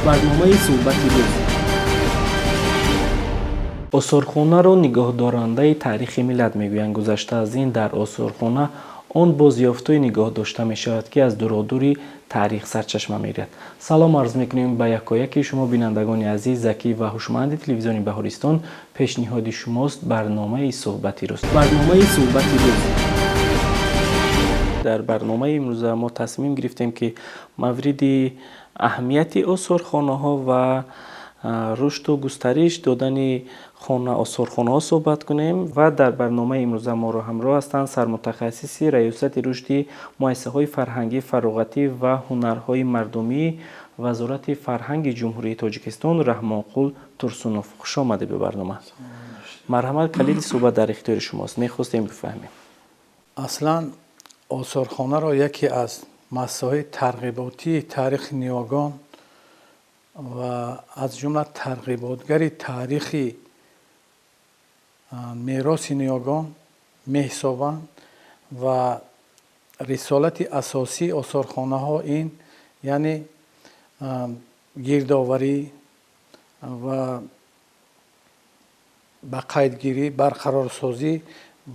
Барномаи «Суҳбати рӯз». Осорхонаро нигоҳдорандаи таърихи миллат мегӯянд. Гузашта аз ин, дар осорхона он бозёфтҳое нигоҳ дошта мешавад, ки аз дуродури таърих сарчашма мегирад. Салом арз мекунем ба якояки шумо, бинандагони азиз, закӣ ва ҳушманди телевизиони Баҳористон. Пешниҳоди шумост барномаи «Суҳбати рӯз». Барномаи «Суҳбати рӯз». Дар барномаи имрӯза мо тасмим гирифтем, ки мавриди аҳамияти осорхонаҳо ва рушду густариш додани хона осорхонаҳо суҳбат кунем. Ва дар барномаи имрӯза моро ҳамроҳ ҳастанд сармутахассиси Раёсати рушди муассисаҳои фарҳангӣ, фароғатӣ ва ҳунарҳои мардумии Вазорати фарҳанги Ҷумҳурии Тоҷикистон Раҳмонқул Турсунов. Хушомадед ба барнома. Марҳамат, калиди суҳбат дар ихтиёри шумост. Мехостем бифаҳмем. Аслан осорхонаро яке аз муассисаҳои тарғиботии таърихи ниёгон ва аз ҷумла тарғиботгари таърихи мероси ниёгон меҳисобанд. Ва рисолати асосии осорхонаҳо ин, яъне, гирдоварӣ ва ба қайдгирӣ, барқарорсозӣ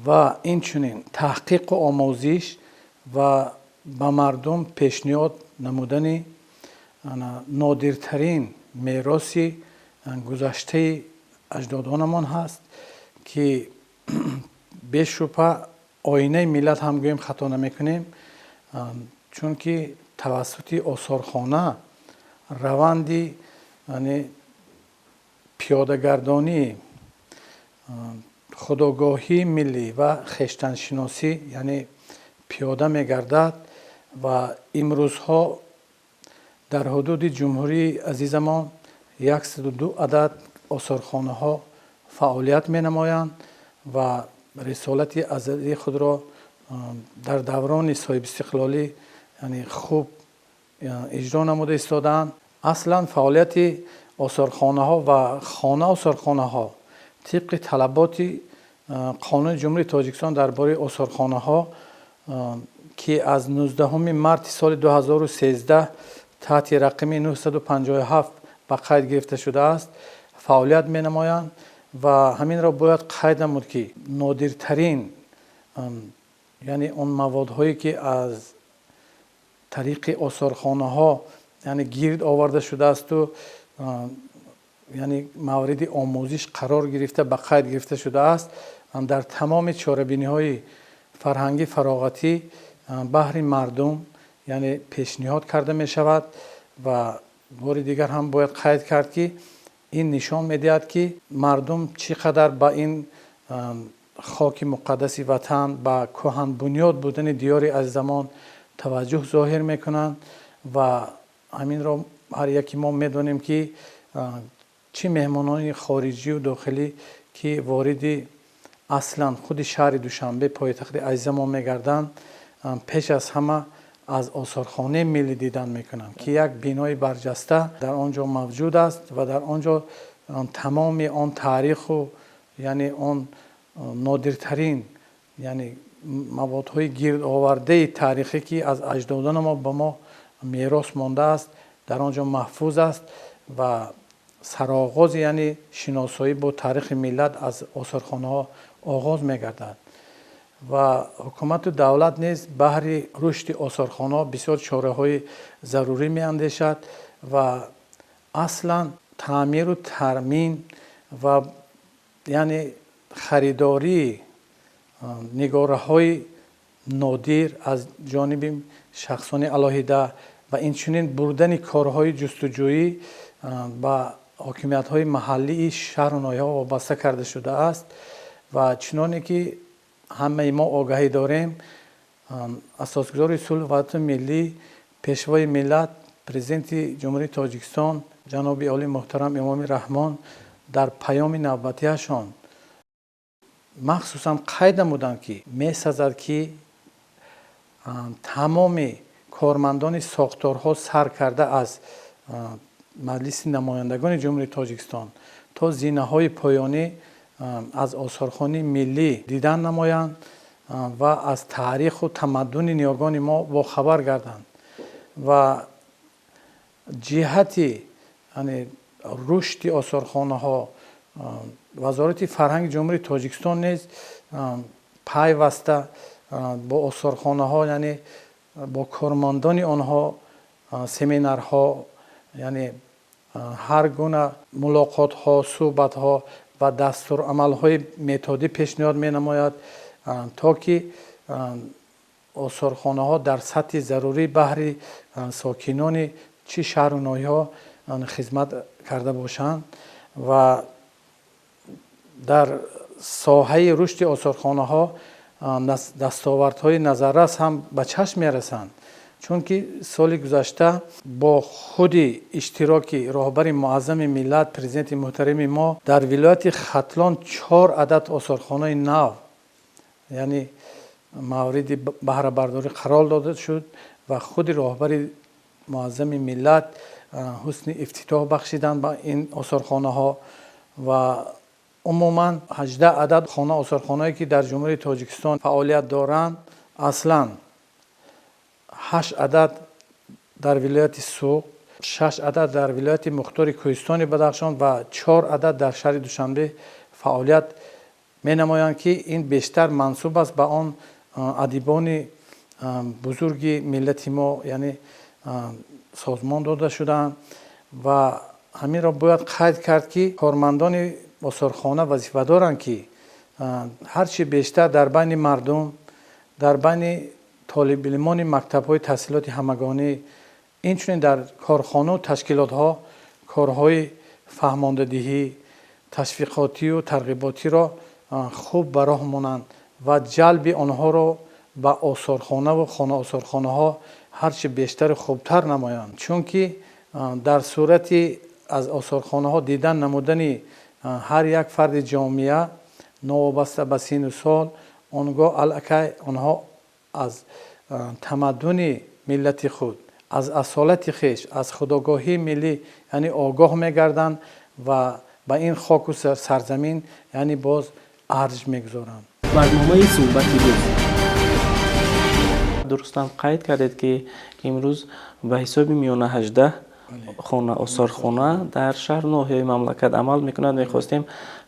ва инчунин таҳқиқу омӯзиш ва ба мардум пешниҳод намудани нодиртарин мероси гузаштаи аҷдодонамон ҳаст, ки бешубҳа оинаи миллат ҳам гӯем, хато намекунем, чунки тавассути осорхона раванди пиёдагардонии худогоҳии миллӣ ва хештаншиносӣ, яъне, пиёда мегардад. Ва имрӯзҳо дар ҳудуди ҷумҳурии азизамон 102 адад осорхонаҳо фаъолият менамоянд ва рисолати азалии худро дар даврони соҳибистиқлолӣ, яъне, хуб иҷро намуда истодаанд. Аслан фаъолияти осорхонаҳо ва хона осорхонаҳо тибқи талаботи Қонуни Ҷумҳурии Тоҷикистон дар бораи осорхонаҳо, ки аз 19 марти соли 2013 таҳти рақами 957 ба қайд гирифта шудааст, фаъолият менамоянд. Ва ҳаминро бояд қайд намуд, ки нодиртарин, яъне, он маводҳое, ки аз тариқи осорхонаҳо, яъне, гирд оварда шудаасту, яъне, мавриди омӯзиш қарор гирифта, ба қайд гирифта шудааст, дар тамоми чорабиниҳои фарҳангӣ, фароғатӣ баҳри мардум, яъне, пешниҳод карда мешавад. Ва бори дигар ҳам бояд қайд кард, ки ин нишон медиҳад, ки мардум чӣ қадар ба ин хоки муқаддаси ватан, ба кӯҳанбунёд будани диёри азизамон таваҷҷӯҳ зоҳир мекунанд. Ва ҳаминро ҳар яке мо медонем, ки чӣ меҳмонони хориҷию дохилӣ, ки вориди аслан худи шаҳри Душанбе, пойтахти азизамон мегарданд, пеш аз ҳама аз осорхонаи миллӣ дидан мекунанд, ки як бинои барҷаста дар он ҷо мавҷуд аст ва дар он ҷо тамоми он таъриху, яъне, он нодиртарин, яъне, маводҳои гирдовардаи таърихӣ, ки аз аҷдодони мо ба мо мерос мондааст, дар он ҷо маҳфуз аст. Ва сароғози, яъне, шиносоӣ бо таърихи миллат аз осорхонаҳо оғоз мегардад. Ва ҳукумату давлат низ баҳри рушди осорхонаҳо бисёр чораҳои зарурӣ меандешад ва аслан таъмиру тармин ва, яъне, харидории нигораҳои нодир аз ҷониби шахсони алоҳида ва инчунин бурдани корҳои ҷустуҷӯӣ ба ҳокимиятҳои маҳаллии шаҳру ноҳияҳо вобаста карда шудааст. Ва чуноне ки ҳамаи мо огаҳӣ дорем, асосгузори сулҳу ваҳдати миллӣ, Пешвои миллат, Президенти Ҷумҳурии Тоҷикистон ҷаноби олӣ муҳтарам Эмомалӣ Раҳмон дар паёми навбатиашон махсусан қайд намуданд, ки месазад, ки тамоми кормандони сохторҳо, сар карда аз Маҷлиси намояндагони Ҷумҳурии Тоҷикистон то зинаҳои поёнӣ, аз осорхонаи миллӣ дидан намоянд ва аз таъриху тамаддуни ниёгони мо бохабар гарданд. Ва ҷиҳати яъне рушди осорхонаҳо Вазорати фарҳанги Ҷумҳурии Тоҷикистон низ пайваста бо осорхонаҳо, яъне бо кормандони онҳо семинарҳо, яъне ҳар гуна мулоқотҳо, суҳбатҳо ва дастурамалҳои методӣ пешниҳод менамояд, то ки осорхонаҳо дар сатҳи зарурӣ баҳри сокинони чӣ шаҳру ноҳияҳо хизмат карда бошанд. Ва дар соҳаи рушди осорхонаҳо дастовардҳои назаррас ҳам ба чашм мерасанд, чунки соли гузашта бо худи иштироки роҳбари муаззами миллат, президенти муҳтарами мо, дар вилояти Хатлон 4 адад осорхонаи нав, яъне мавриди баҳрабардорӣ қарор дода шуд ва худи роҳбари муаззами миллат ҳусни ифтитоҳ бахшиданд ба ин осорхонаҳо. Ва умуман 18 адад хона осорхонае ки дар Ҷумҳурии Тоҷикистон фаъолият доранд, аслан 8 адад дар вилояти Суғд, 6 адад дар вилояти Мухтори Кӯҳистони Бадахшон ва 4 адад дар шаҳри Душанбе фаъолият менамоянд, ки ин бештар мансуб аст ба он адибони бузурги миллати мо, яъне созмон дода шудаанд. Ва ҳаминро бояд қайд кард, ки кормандони осорхона вазифа доранд, ки ҳарчи бештар дар байни мардум, дар байни толибилмони мактабҳои таҳсилоти ҳамагонӣ, инчунин дар корхону ташкилотҳо корҳои фаҳмондадиҳӣ, ташвиқотию тарғиботиро хуб ба роҳ монанд ва ҷалби онҳоро ба осорхонаву хонаосорхонаҳо ҳарчи бештару хубтар намоянд. Чунки дар сурати аз осорхонаҳо дидан намудани ҳар як фарди ҷомеа новобаста ба сину сол, он гоҳ аллакай онҳо аз тамаддуни миллати худ, аз асолати хеш, аз худогоҳии миллӣ, яъне огоҳ мегарданд ва ба ин хоку сарзамин, яъне боз арҷ мегузоранд. Барномаи суҳбати рӯз. Дурустам қайд кардед, ки имрӯз ба ҳисоби миёна 18 хона осорхона дар шаҳру ноҳияи мамлакат амал мекунад. Мехостем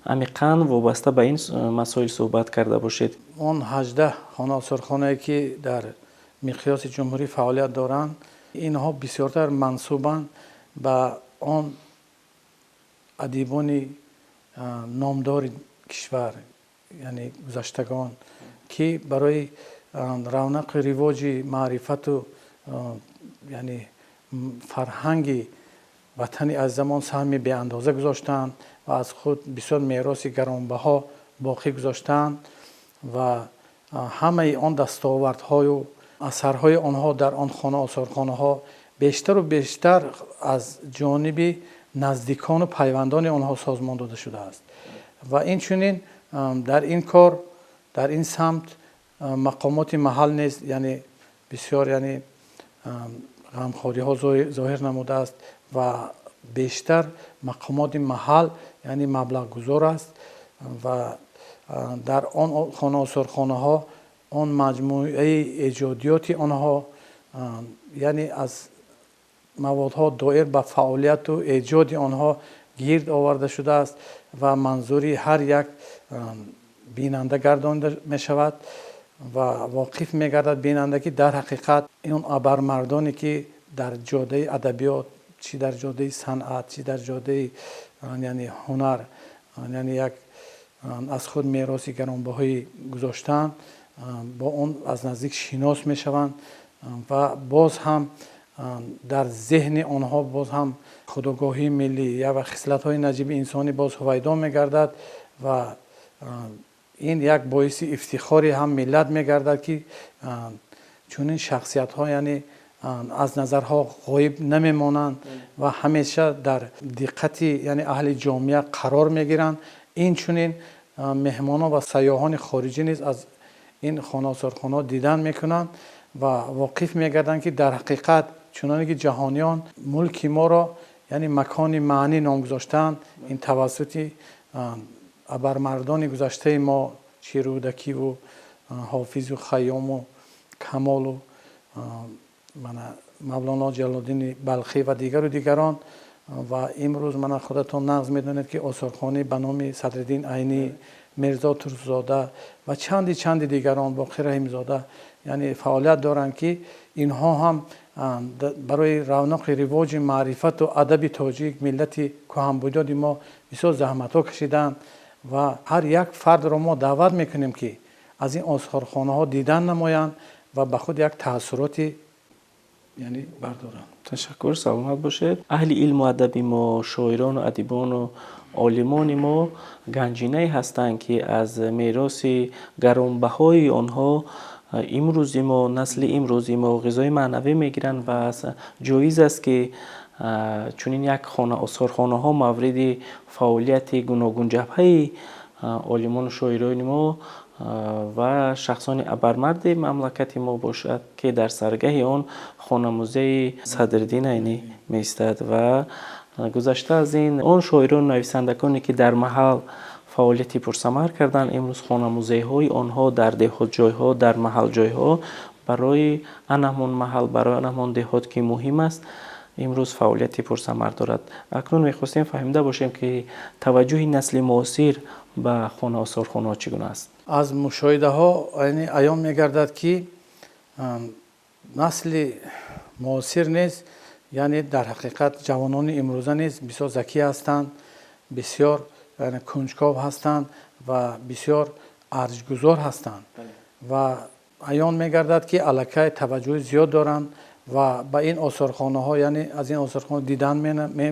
амиқан вобаста ба ин масоил суҳбат карда бошед. Он 18 хона осорхонае ки дар миқёси ҷумҳурӣ фаъолият доранд, инҳо бисёртар мансубанд ба он адибони номдори кишвар, яъне гузаштагон, ки барои равнақу ривоҷи маърифату, яъне фарҳанги ватани азизамон саҳми беандоза гузоштаанд ва аз худ бисёр мероси гаронбаҳо боқӣ гузоштаанд. Ва ҳамаи он дастовардҳою асарҳои онҳо дар он хона осорхонаҳо бештару бештар аз ҷониби наздикону пайвандони онҳо созмон дода шудааст. Ва инчунин дар ин кор, дар ин самт мақомоти маҳал низ, яъне бисёр, яъне ғамхориҳо зоҳир намудааст ва бештар мақомоти маҳал, яъне маблағгузор аст ва дар он хона осорхонаҳо он маҷмӯаи эҷодиёти онҳо, яъне аз маводҳо доир ба фаъолияту эҷоди онҳо гирд оварда шудааст ва манзури ҳар як бинанда гардонида мешавад ва воқиф мегардад бинанда, ки дар ҳақиқат ин абармардоне ки дар ҷодаи адабиёт, чӣ дар ҷодаи санъат, чӣ дар ҷодаи, яъне ҳунар, яъне як аз худ мероси гаронбаҳоӣ гузоштаанд, бо он аз наздик шинос мешаванд ва боз ҳам дар зеҳни онҳо боз ҳам худогоҳии миллӣ ва хислатҳои наҷиби инсонӣ боз ҳувайдо мегардад ва ин як боиси ифтихори ҳам миллат мегардад, ки чунин шахсиятҳо, яъне аз назарҳо ғоиб намемонанд ва ҳамеша дар диққати, яъне аҳли ҷомеа қарор мегиранд. Инчунин меҳмонон ва сайёҳони хориҷӣ низ аз ин хонаосорхонаҳо дидан мекунанд ва воқиф мегарданд, ки дар ҳақиқат чуноне ки ҷаҳониён мулки моро, яъне макони маънӣ ном гузоштаанд, ин тавассути абармардони гузаштаи мо, чи Рӯдакиву Ҳофизу Хайёму Камолу Мавлоно Ҷалолуддини Балхӣ ва дигару дигарон, Ва имрӯз мана худатон нағз медонед, ки осорхонаи ба номи Садриддин Айнӣ, Мирзо Турсунзода ва чанди дигарон, Боқир Раҳимзода, яъне фаъолият доранд, ки инҳо ҳам барои равнақи ривоҷи маърифату адаби тоҷик, миллати куҳанбунёди мо бисёр заҳматҳо кашиданд. Ва ҳар як фардро мо даъват мекунем, ки аз ин осорхонаҳо дидан намоянд ва ба худ як таассуроти, яъне, бардоранд. Ташаккур, саломат бошед. Аҳли илму адаби мо, шоирону адибону олимони мо ганҷинае ҳастанд, ки аз мероси гаронбаҳои онҳо имрӯзи мо, насли имрӯзи мо ғизои маънавӣ мегиранд ва ҷоиз аст, ки чунин як хона осорхонаҳо мавриди фаъолияти гуногунҷабҳаи олимону шоирони мо ва шахсони абармарди мамлакати мо бошад, ки дар саргаҳи он хонамузеи Садриддин Айнӣ меистад. Ва гузашта аз ин, он шоирону нависандагоне, ки дар маҳал фаъолияти пурсамар карданд, имрӯз хонамузейҳои онҳо дар деҳотҷойҳо, дар маҳалҷойҳо барои ан ҳамон маҳал, барои ан ҳамон деҳот, ки муҳим аст, имрӯз фаъолияти пурсамар дорад. Акнун мехостем фаҳмида бошем, ки таваҷҷӯҳи насли муосир ба хона осорхонаҳо чӣ гуна аст. Аз мушоҳидаҳо, яъне, аён мегардад, ки насли муосир низ, яъне дар ҳақиқат ҷавонони имрӯза низ бисёр закӣ ҳастанд, бисёр кунҷков ҳастанд ва бисёр арҷгузор ҳастанд. Ва аён мегардад, ки аллакай таваҷҷӯҳи зиёд доранд ва ба ин осорхонаҳо, яъне аз ин осорхона дидан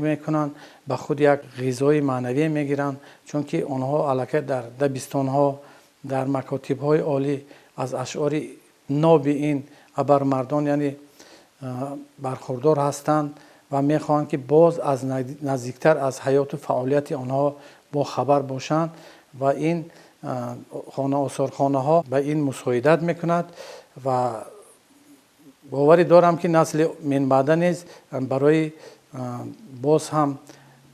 мекунанд, ба худ як ғизои маънавӣ мегиранд, чунки онҳо аллакай дар дабистонҳо, дар макотибҳои олӣ аз ашъори ноби ин абармардон, яъне, бархурдор ҳастанд ва мехоҳанд, ки боз аз наздиктар аз ҳаёту фаъолияти онҳо бохабар бошанд. Ва ин хона осорхонаҳо ба ин мусоидат мекунад. Ва боварӣ дорам, ки насли минбаъда низ барои боз ҳам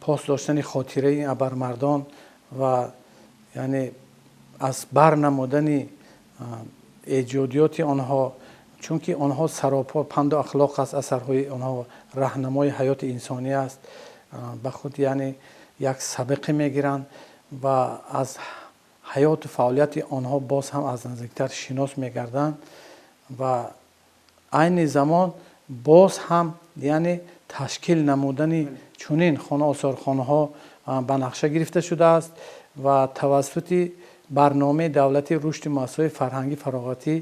пос доштани хотираи абармардон ва, яъне, аз бар намудани эҷодиёти онҳо, чунки онҳо саропо панду ахлоқ аст, асарҳои онҳо раҳнамои ҳаёти инсонӣ аст, ба худ, яъне, як сабақе мегиранд ва аз ҳаёту фаъолияти онҳо боз ҳам аз наздиктар шинос мегарданд. Ва айни замон боз ҳам, яъне, ташкил намудани чунин хона осорхонаҳо ба нақша гирифта шудааст ва тавассути барномаи давлатии рушди муассисаҳои фарҳангӣ фароғатӣ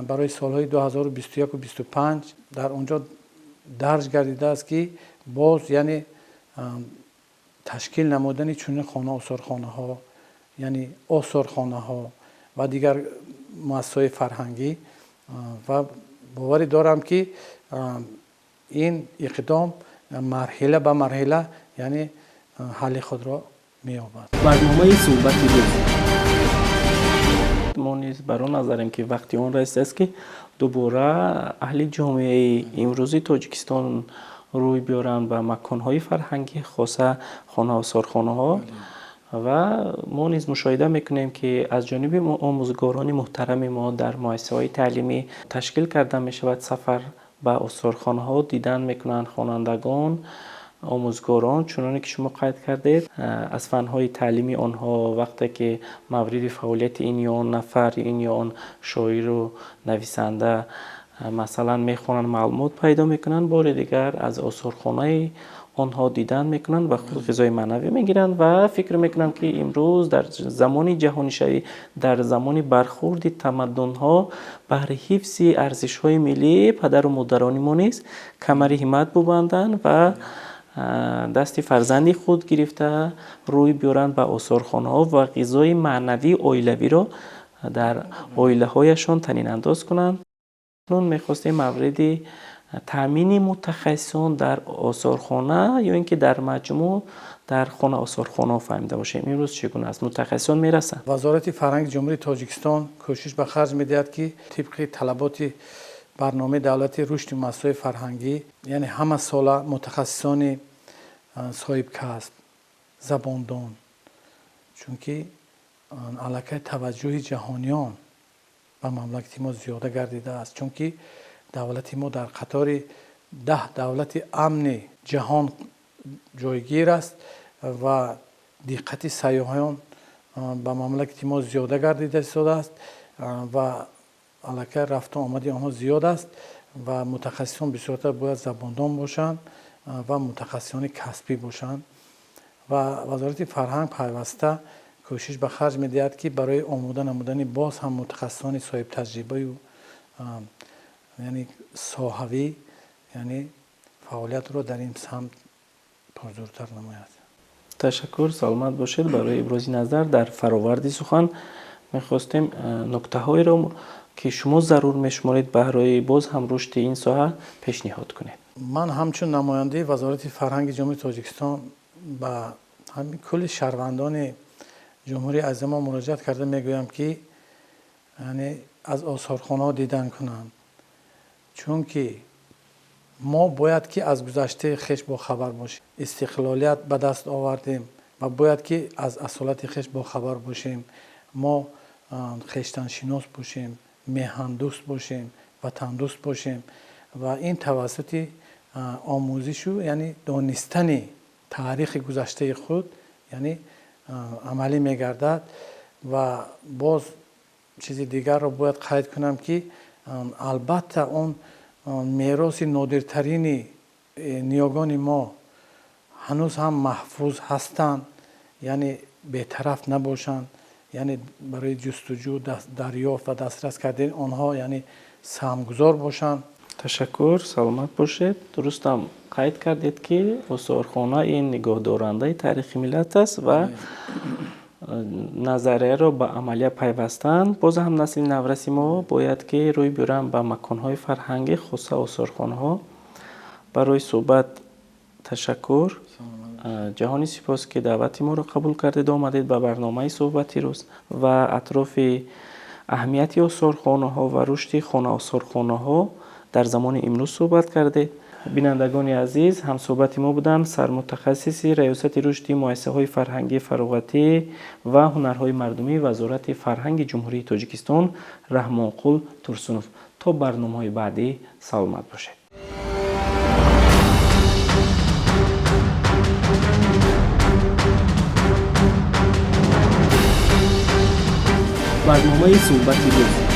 барои солҳои 2021-25 дар он ҷо дарҷ гардидааст, ки боз, яъне, ташкил намудани чунин хона осорхонаҳо, яъне осорхонаҳо ва дигар муассисаҳои фарҳангӣ. Ва боварӣ дорам, ки ин иқдом марҳила ба марҳила, яъне, ҳалли худро меёбад. Барномаи суҳбати рӯз. Мо низ бар он назарем, ки вақти он расидааст, ки дубора аҳли ҷомеаи имрӯзи Тоҷикистон рӯй биёранд ба маконҳои фарҳангӣ, хоса хона осорхонаҳо. Ва мо низ мушоҳида мекунем, ки аз ҷониби омӯзгорони муҳтарами мо дар муассисаҳои таълимӣ ташкил карда мешавад сафар ба осорхонаҳо, дидан мекунанд хонандагон, омӯзгорон. Чуноне ки шумо қайд кардед, аз фанҳои таълими онҳо вақте ки мавриди фаъолияти ин ё он нафар, ин ё он шоиру нависанда, масалан, мехонанд, маълумот пайдо мекунанд, бори дигар аз осорхонаи онҳо дидан мекунанд ва худ ғизои маънавӣ мегиранд. Ва фикр мекунам, ки имрӯз дар замони ҷаҳонишавӣ, дар замони бархурди тамаддунҳо, баҳри ҳифзи арзишҳои миллӣ падару модарони мо низ камари ҳиммат бубанданд ва дасти фарзанди худ гирифта рӯй биёранд ба осорхонаҳо ва ғизои маънавии оилавиро дар оилаҳояшон танинандоз кунанд. Акнун мехостем мавриди таъмини мутахассисон дар осорхона ё ин ки дар маҷмӯъ дар хона осорхонаҳо фаҳмида бошем, имрӯз чӣ гуна аст, мутахассисон мерасанд? Вазорати фарҳанги Ҷумҳурии Тоҷикистон кӯшиш ба харҷ медиҳад, ки тибқи талаботи барномаи давлатии рушди муассисаҳои фарҳангӣ, яъне, ҳама сола мутахассисони соҳибкасб, забондон, чунки аллакай таваҷҷӯҳи ҷаҳониён ба мамлакати мо зиёда гардидааст, чунки давлати мо дар қатори 10 давлати амни ҷаҳон ҷойгир аст ва диққати сайёҳон ба мамлакати мо зиёда гардида истодааст ва аллакай рафту омади онҳо зиёд аст ва мутахассисон бисёртар бояд забондон бошанд ва мутахассисони касбӣ бошанд ва Вазорати фарҳанг пайваста кӯшиш ба харҷ медиҳад, ки барои омода намудани боз ҳам мутахассисони соҳибтаҷрибаю, яъне соҳавӣ, яъне фаъолиятро дар ин самт пурзӯртар намояд. Ташаккур, саломат бошед. Барои ибрози назар дар фароварди сухан мехостем нуктаҳоеро, ки шумо зарур мешуморед, барои боз ҳам рушди ин соҳа пешниҳод кунед. Ман ҳамчун намояндаи Вазорати фарҳанги Ҷумҳурии Тоҷикистон ба ҳамин кулли шаҳрвандони ҷумҳурии азизи мо муроҷиат карда мегӯям, ки яъне аз осорхонаҳо дидан кунанд, чунки мо бояд ки аз гузаштаи хеш бохабар бошем. Истиқлолият ба даст овардем ва бояд ки аз асолати хеш бохабар бошем. Мо хештаншинос бошем, меҳандӯст бошем, ватандӯст бошем ва ин тавассути омӯзишу, яъне донистани таърихи гузаштаи худ, яъне амалӣ мегардад. Ва боз чизи дигарро бояд қайд кунам, ки албатта он мероси нодиртарини ниёгони мо ҳанӯз ҳам маҳфуз ҳастанд, яъне бетараф набошанд, яъне барои ҷустуҷӯ, дарёфт ва дастрас кардани онҳо, яъне саҳмгузор бошанд. Ташаккур, саломат бошед. Дурустам қайд кардед, ки осорхона ин нигоҳдорандаи таърихи миллат аст ва назарияро ба амалия пайвастан. Боз ҳам насли навраси мо бояд ки рӯй биёранд ба маконҳои фарҳангӣ, хоса осорхонаҳо. Барои суҳбат ташаккур. Ҷаҳони сипос, ки даъвати моро қабул кардед, омадед ба барномаи суҳбати рӯз ва атрофи аҳамияти осорхонаҳо ва рушди хонаосорхонаҳо дар замони имрӯз суҳбат кардед. Бинандагони азиз, ҳамсӯҳбати мо буданд сармутахассиси Раёсати рушди муассисаҳои фарҳангӣ, фароғатӣ ва ҳунарҳои мардумии Вазорати фарҳанги Ҷумҳурии Тоҷикистон Раҳмонқул Турсунов. То барномаҳои баъдӣ саломат бошед. Барномаи суҳбати рӯз.